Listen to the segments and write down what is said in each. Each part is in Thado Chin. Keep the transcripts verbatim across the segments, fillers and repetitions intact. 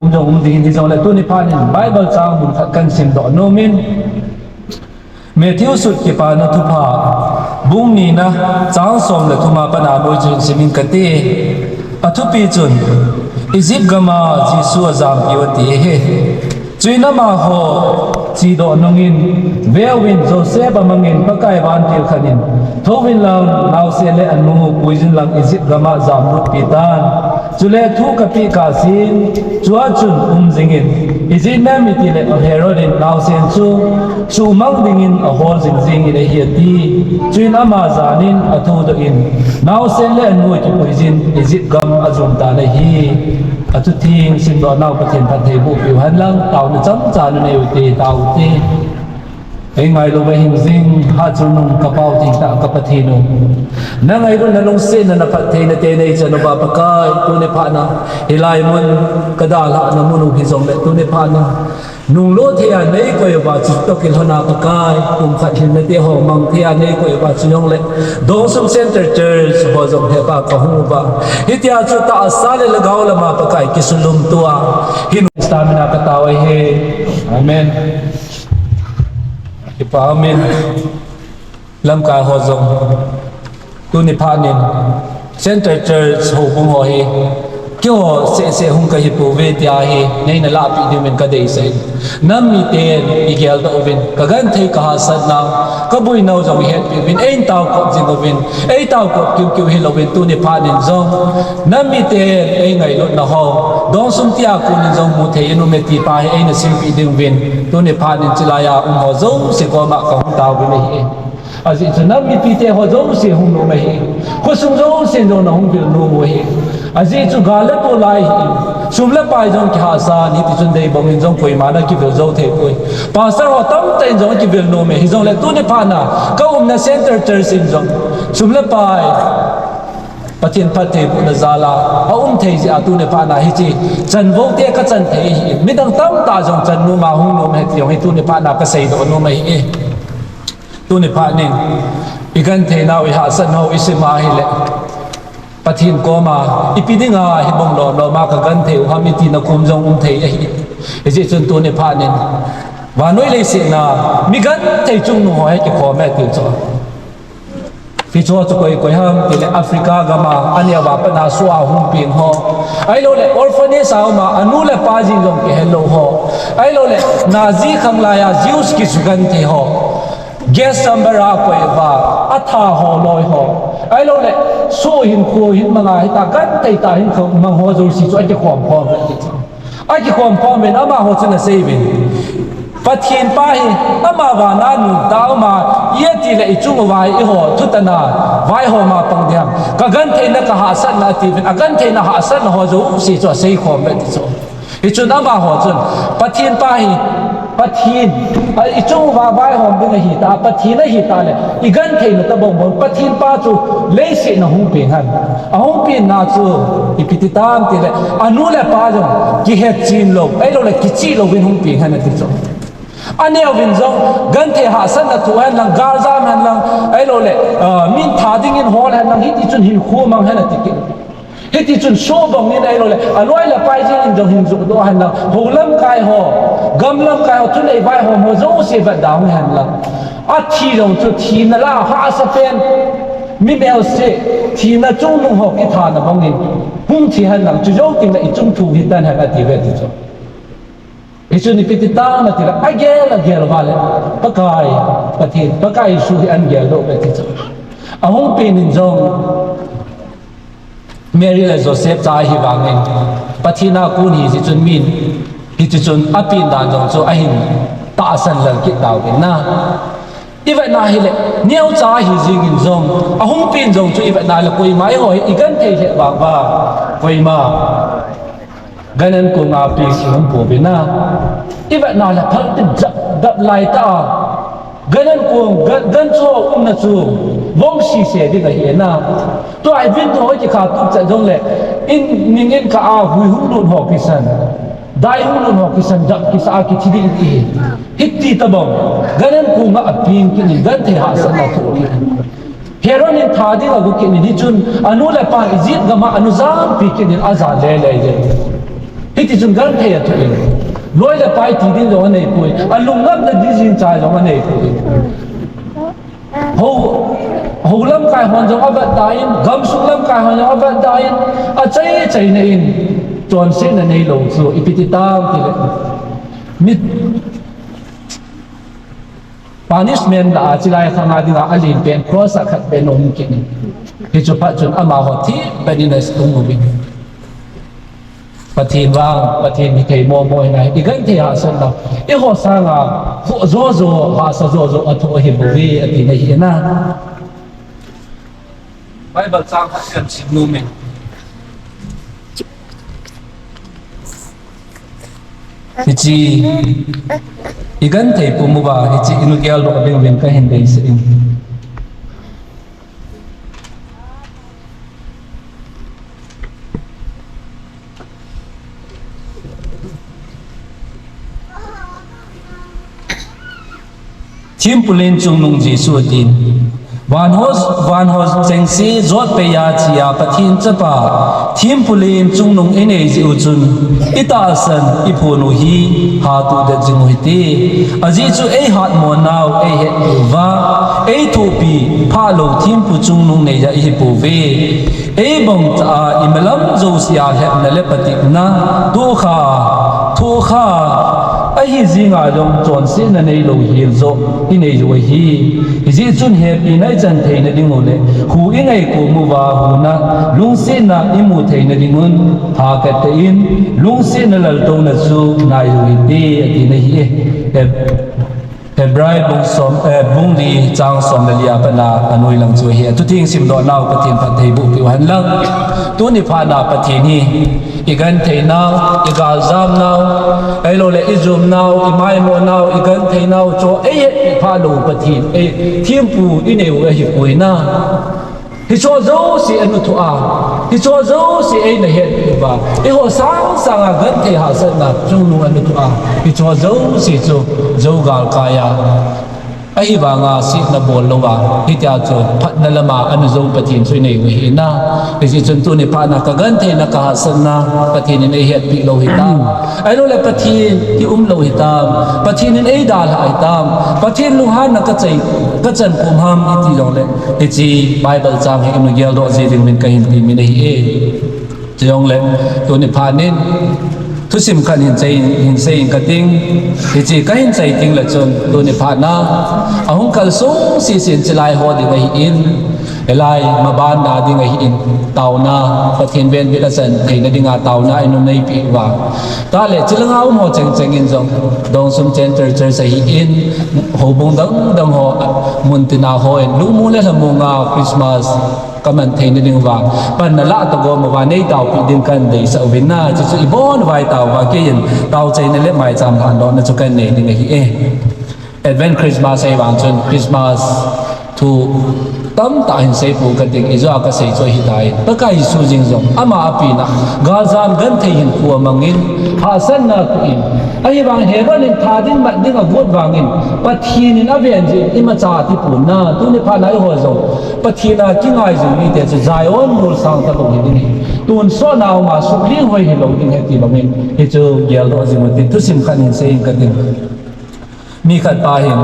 Jong um ding hijongle tuni phat in Bible chang mun khat kahin simdoh nom in. Matthew sut Kipana Thupha, bung nina, chang som le thum a pat a boi chu hin simin kate. Athupi chun, Egypt gam a Jesu ajampiu ati ahi. Chuin amaho chedoh nungin, veuvin, Joseph amangin Pakai vantil khat in, thouvin lang, naosen le anu puiyin lang Egypt gam a jamlut pitan. Chule thu kapeh kasen, chua chun um jingin, ijeh inem itile Herod in naosen chu sumang dingin ahol jing jingin ahi ati. Chuin ama janin athoudoh in, naosen le anu akipuiyin Egypt gam ajum tan ahi. Athutheng simdoh nau Pathen phattheiboh piu hen lang, taona chomcha nanei uvin te, tao uvin te. Ei ngailu va hing jing, ha chu nung ka pau ti ta ka Pathen u. Na ngailu na lungsetna na phattheina te nei chan uva Pakai, tuni phat na, hilai mun ka dalhah na mun u hijongle tuni phat na. Nunglut thei a nei koi uva chu toh kilhon a Pakai, kum khat hin na te ho mang thei a nei koi uva chu jongle. Dongsum Center Church ho jong he pa ka hung uva. Hitia chu tahsa le lhagao lama Pakai kisulum tua. Hin stamina ka tao ahi. Amen. Kipa amen. Lamkai ho jong. Tuni phat in. Center Church houbung ho hi. Keiho seh seh hung kahi pouve tia hi. Neina lahpeh ding uvin ka deisah in. Nam miten i geldoh uvin. Ka genthei ka hahsatna. Ka boinau jong i hetpeh uvin. Ei tao kop jing uvin. Ei tao kop kiu kiu hilouvin. Tuni phat in jong. Nam miten ei ngailutna ho. Dongsum tia kon in jong mu thei in um e ti pa hi. Eina simpeh ding uvin. Tuni phat in chilai a um ho jouse koma ka hung tao uvin ahi. Ajeh chu nam mipite ho jouse hung nom ahi. Khosung jouse jong na hung vil nom u ahi. Ajeh chu gal le tol lai hi. Sum le pai jong kihahsa in hiti chun dei bang in jong koima na kivil jou thei poi. Pastor ho tamtah in jong kivil nom e. Hijongle tuni phat na ka umna Center Church in jong sum le pai Pathen phattheibohna jal a, aum thei jeh a tuni phat na hiche, chanvou te ka chan thei ahi. Midang tamtah jong chan nom a hung nom ahi ti jong hi tuni phat na ka seidoh nom ahi. Tuni phat in, i genthei nau i hahsat nau i sim ahile. Pathen koma, ipi dinga hi bang lom lom a ka genthei u ham i tina kom jong um thei ahi. Hijeh chun tuni phat in, vannoi leiset na, mi genthei chungnung ho hi kikhom e ti chu. Hiche ho chu koi koi ham tile Africa gam a, aneo a pat na soh a hung peng ho. Ahilou le orphanage a um a, anu le apa jing jong kihel lou ho. Ahilou le Nazi khang lai a Jews kisugenthei ho. Gas chamber a koi uva, atha ho loi ho. Ahilou le, soh hinkho hin mang a hita, genthei tah hinkho mang ho jouse chu akikhom khom ve ti chu. Akikhom khom uvin amaho chun asei uvin. Pathen pa hi, ama vana nungta um a, iti le i chung uva hi eiho, thutana, vaihom a pang ding ham. Ka gentheina ka hahsatna ati uvin, agentheina hahsatna ho jouse chu asei khom ve ti chu. Hichun amaho chun, Pathen pa hi, Pathen, a, i chung uva vaihom ding ahita, Pathen ahita le, i gentheina tobang bang, Pathen pa chu leiset na hung peng hen. Ahung penna chu, ipi ti tam tile, anu le apa jong, kihetchen lou, ahilou le, kichih louvin hung peng hen ati chu. Aneo uvin jong, genthei hahsatna thoh hen lang, galjam hen lang, ahilou le, a, min tha dingin hol hen lang, hiti chun hinkho mang hen ati kit. Hiti chun soh bang in ahilou le, aloi le apai jeng in jong hin johdoh hen lang, hou lamkai ho, gam lamkai ho, thunei vaihom ho, jouse vetda hung hen lang. Athi jong chu thina lah a hahsa pen, mi melse, thina chungnung ho kithana bang in, hung thi hen lang, chu jou teng le i chung thu hi tan hen ati ve ti chu. Hichun ipi ti tam ati le, agel, agel uva le, Pakai, Pathen, Pakai Jesu hi ahin geldoh ve ti chu. Ahung pen in jong, Mary le Joseph cha ahi vangin, Pathen a kon ahi jeh chun min, hiche chun apen dan jong chu ahin tahsan lel kit tauvin na. I vetna hile, neocha ahi jingin jong, ahung pen jong chu i vetna le koima eiho hi i genthei lheh vang uva, koima. Gan an kong a peng kihung pouvin na. I vetna le phal ti jap dap lai ta. Gan an kong, gan, gan chu umna chu vong sese ding ahi na. Tua i vin tu hoi kikha tup chat jongle, in ning in kah a hui hung lut ho kisan. Dai hung lut ho kisan dap kisa a kithi ding ti hi. Hiti tabang, gan an kong a peng kit in, genthei hahsatna thoh kit in. Herod in tha ding agot kit in, hichun anu le apan Egypt gam a anu jampi kit in aja lele jeng. Hiti chun genthei athoh in, loi le pai ti ding jong anei poi, alungnatna ding jingchai jong anei poi. Hou, hou lamkai hon jong avetda in, gamsung lamkai hon jong avetda in, achai achaina in, chonsetna neilou chu ipi ti tam tile, mi punishment lah a chilai khang a dinga alen pen cross a khat pen um kit in. Hichu phat chun amaho thipbeh in asung uvin. Pathen vang, Pathen hithei momo hina, igenthei hahsatna, eiho sanga khoh jojo, hahsa jojo athoh ahibouve, atina ahi na. Bible chang khat kahin sim nom e. Hiche, igenthei pum uva, hiche inu geldoh ding uvin kahin deisah in. Thempu len chungnung Jesu atin. Van ho, van ho chengse jotpei a chea Pathen chapa, thempu len chungnung inei jeh u chun, itahsan, iphon u hi, hatuh det jing u hite. Ajeh chu eihatmo nau, eihetpi uva, eithopi phalou thempu chungnung neiya ihipouve. Eibang cha a imalam jousea lhepna le patepna tohkha, thohkha, ahi jinga jong chonsetna neilou hel joh inei u ahi. Hijeh chun hepina ichan theina ding u le, hu inei kom uva huna, lungsetna imu theina ding un, hahkhat tah in, lungsetna laltouna chu nai u hite, atina ahi e. Hebrai bung som, eh, bung li chang som le li a pat a anoi lang chu ahi. Thutheng simdoh nau Pathen phatthei boh peh u hen lang. Tuni phat a Pathen hi igenthei nau, igaljam nau, ahilouleh ijum nau, imaimo nau, igenthei nau chu eihetpi phalou Pathen, ei thempu inei u ahipoi na. Hicheho jouse anathoh a, hicheho jouse eina hetpi uva, eiho sangsanga genthei hahsatna chungnung anathoh a, hicheho jouse chu jou galkai a, ahivanga setna bol louva, hitia chu phatna lama anajou Pathen chu inei u ahi na. Hijeh chun tuni phat a kagentheina kahahsatna Pathen in eihetpi lou hitam. Ahilouleh Pathen hi umlou hitam, Pathen in eidalhah hitam, Pathen lunghanna kachai, kachan kom ham iti jongle, hiche Bible chang hi inu geldoh ji ding uvin kahin temin ahi e. Chujongle, tuni phat in, thusim khat hin sei, hin sei inge kating, hiche kahin sei tengle chun, tuni phat a, ahung kalsung sese in chilai ho ding ahin, hilai maban a ding ahin, taona, Pathen venbit achan theina dinga taona inu neipeh uva. Tale, chilanga um ho chengcheng in jong, Dongsum Centre Church ahin, houbung dangdang ho, mun tina hon, lungmong le lhamong a Christmas kaman theina ding uva, panna lah tagom uva neitaopeh ding kahin deisah uvin na, chuchu ibon uva itao uva, keiyin taochaina le maicham lhandohna chu kahin nei ding ahi e. Advent Christmas ahivang chun Christmas thu tamtah hin seipou kating, ijeh a kasei chu ahitai. Pakai Jesu jeng jong ama apenna, galjam genthei hinkho amangin, hahsatna atoh in, ahivangin Herod in that ding mat ding agot vangin, Pathen in aven jeh in imacha atipon na, tuni phat a eiho jong Pathen a kingaijing mite chu Zion mol sang talou hiding ahi. Tonsot a um a sukling hoi hilou ding ahi ti bangin, hichu geldoh jing ute, thusim khat hin sei inge kating. Mi khat pa hin,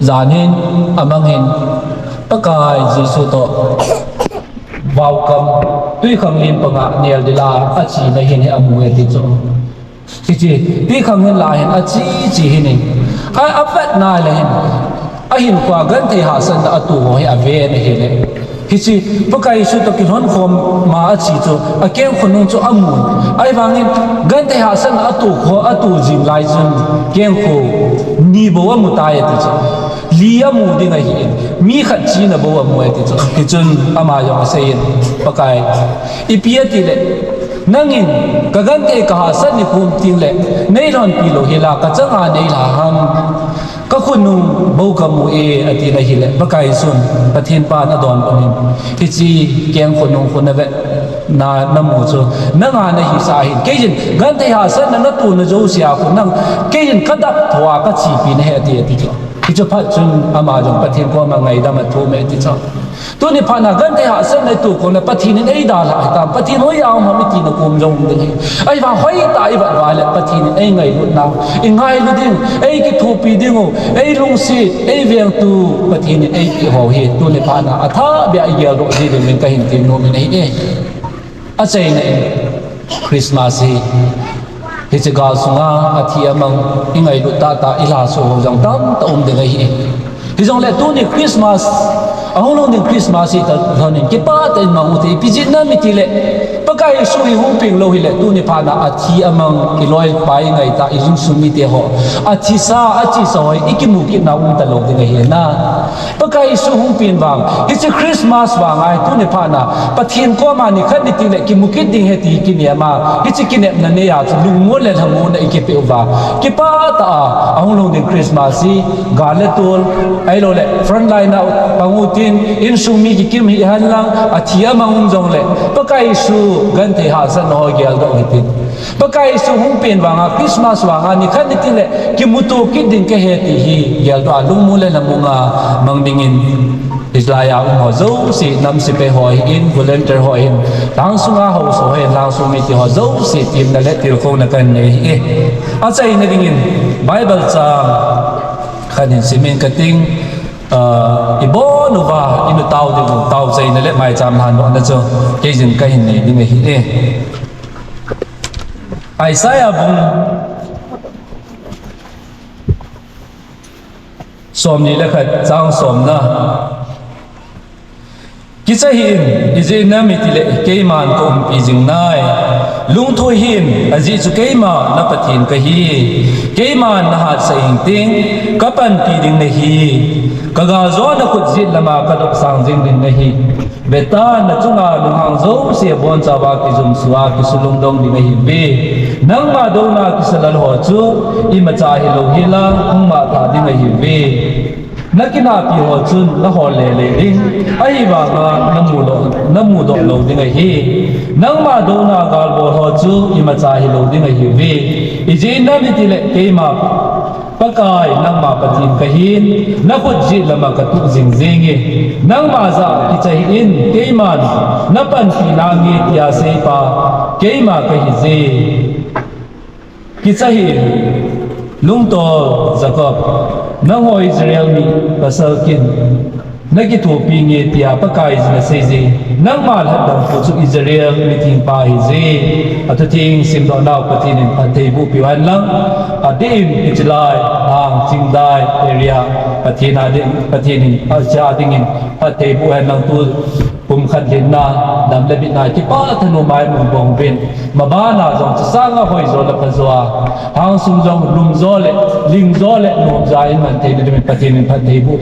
jan hin, amang hin, Pakai Jesu toh vaokam, twikhanglen panga neldil a achena hin hi amu e ti chu. Hiche, twikhanglen lah a hin ache che hin, a, avet nale hin, ahinkhoa genthei hahsatna atoh ho hi aven ahile, hiche Pakai Jesu toh kilhonkhom ma ache chu, akengkhonung chu amun. Ahivangin, genthei hahsatna atoh ho, atoh jing lai chun, kengkho ni bou amutai ati chu. Li amu ding ahin, mi khat chena bou amu ati chu. Hichun ama jong aseiyin, Pakai, ipi atile, nangin kagenthei kahahsat nikhum tengle, neilhonpi lou hela, kachanga neilha ham. Kakhonung bou kamu e, atina ahile, Pakai Jesun, Pathen pan adonbut in, hiche kengkhonung khu navet na, namu chu, nanga nahisah ahin, keiyin genthei hahsatna natohna jousea khu nang, keiyin kadap thoa kachepi nahi ati, ati chu. Hichu phat chun ama jong Pathen koma ngaidam a thum e ti chu. Tuni phat na genthei hahsatna i tuh kon le Pathen in eidalhah hitam, Pathen hoiya um ham i tina kom jong um ding ahi. Ahivang hoitah i vet uva le Pathen in eingailut nau, i ngailu ding, eikithopi ding u, eilungset, eivengtu Pathen in eipeh ho hi tuni phat na athah beh a i geldoh ji ding in kahin temnom in ahi e. Achaina in Christmas hi, hiche gal sunga athi amang i ngailut tahtah i lhaso ho jong tamtah um ding ahi. Hijongle tuni Christmas, ahung lhung ding Christmas hi ta lhon in kipah tah in mang u hite, ipi jeh ham itile Pakai Jesu hi hung peng lou hile tuni phat na athi amang i loipa i ngaitah i insung mite ho, athisa achesa ho i kimu kit nau um talou ding ahi na. Pakai Jesu hung pen vang, hiche Christmas vang a hi tuni phat na Pathen koma nikhat niti le kimu kit ding ahi ti kinem a, hiche kinepna nei a chu lungmon le lhamonna i kipeh uva, kipah tah a ahung lhung ding Christmas hi gal le tol, ahiloule frontline a pang u hitin, insung mi kikim hihen lang, athi amang um jongle Pakai Jesu genthei hahsatna ho geldoh u hitin. Pakai Jesu hung pen vang a, Christmas vang a nikhat niti le kimuto kit ding kahi ti hi geldoh a lungmon le lhamonna mang ding in, hilai a um ho jouse, nam sepai ho ahin, volunteer ho ahin, lhang sunga haosa ho ahin, lhang sung mite ho jouse temna le tilkhouna kahin nei ahi. Achaina ding in Bible chang khat hin sim in kating, ah, i bon uva i nu tao ding u, taochaina le maicham lhandohna chu kei jin kahin nei ding ahi e. Isaiah bung somni le khat chang somna. Kicha hih in, ijeh inem itile keiman ka umpi jing nai. Lungthoi hih in, ajeh chu keima na Pathen kahi. Keiman na hatsah hih in, kapanpi ding nahi. Ka galjona khut jet lama ka dopsang jing ding nahi. Vetan, na chunga lunghang jouse abonchauva kijumsua kisulungdong ding ahiuve. Nangma douna kisalal ho chu imacha hilou hela hung matha ding ahiuve. Na kinahpi ho chun na hol lele ding, ahivanga na mudoh, na mudoh lou ding ahi. Nangma douna galbol ho chu imacha hilou ding ahiuve. Ijeh inem itile keima Pakai nangma Pathen kahin, na khut jet lama ka tuh jing jenge. Nangma jah a kicha hih in, keiman na panpi nange tia seipa keima kahi je. Kicha hih in, lungtol Jacob, nangho Israel mi pasal kin, na kithopi nge tia Pakai jin asei je. Nangma lhatdampu chu Israel mithengpa ahi je. Athutheng simdoh nau Pathen in phatthei boh peh u hen lang. Adeh in hiche lai, Hang, Chingdai area, Pathen adeh, Pathen in, acha ding in phatthei boh u hen lang tu. Pumkhat lhinna, dam le bitna, kipah thanom a i mu bang uvin. Mabana jong chu sanga hoijo le phajo a, Hang sung jong lumjo le, lingjo le, nomjo a i man theina dingin Pathen in phatthei boh.